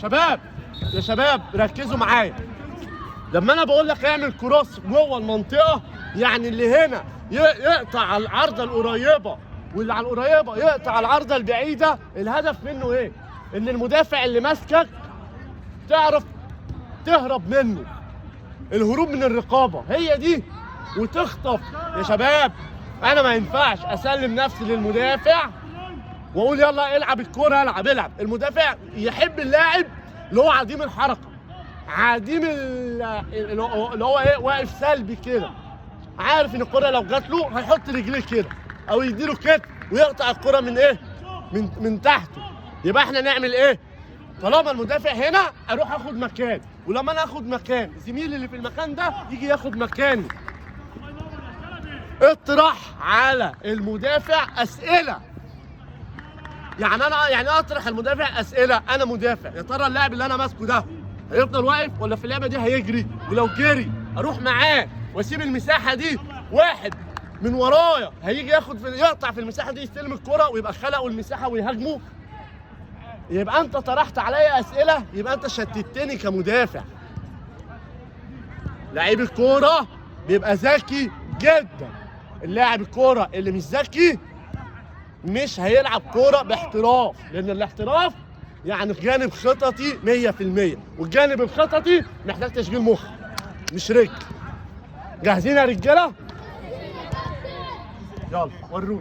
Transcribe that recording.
شباب يا شباب ركزوا معايا. لما انا بقول لك اعمل cross جوه المنطقة، يعني اللي هنا يقطع على العارضة القريبة، واللي على القريبة يقطع على العارضة البعيدة. الهدف منه ايه؟ ان المدافع اللي ماسكك تعرف تهرب منه، الهروب من الرقابة هي دي، وتخطف. يا شباب انا ما ينفعش اسلم نفسي للمدافع واقول يلا العب الكورة، العب العب. المدافع يحب اللاعب اللي هو عديم الحركة، عديم اللي هو ايه، واقف سلبي كده، عارف ان الكره لو جات له هيحط رجليه كده او يديله كتف ويقطع الكره من ايه، من تحته. يبقى احنا نعمل ايه؟ طالما المدافع هنا اروح اخد مكان، ولما انا اخد مكان زميلي اللي في المكان ده يجي ياخد مكاني. اطرح على المدافع اسئلة. يعني انا يعني اطرح المدافع اسئلة، انا مدافع، يا ترى اللاعب اللي انا ماسكه ده هيفضل واقف ولا في اللعبة دي هيجري؟ ولو جري اروح معاه واسيب المساحة دي، واحد من ورايا هيجي ياخد في يقطع في المساحة دي، يستلم الكره ويبقى خلقوا المساحة ويهاجموا. يبقى انت طرحت عليا اسئلة، يبقى انت شتتني كمدافع. لعيب الكورة بيبقى ذكي جدا، اللاعب الكورة اللي مش ذكي مش هيلعب كورة باحتراف، لان الاحتراف يعني جانب خططي 100%، والجانب الخططي محتاج تشغيل مخ مش رجل. جاهزين يا رجاله؟ يلا وروني.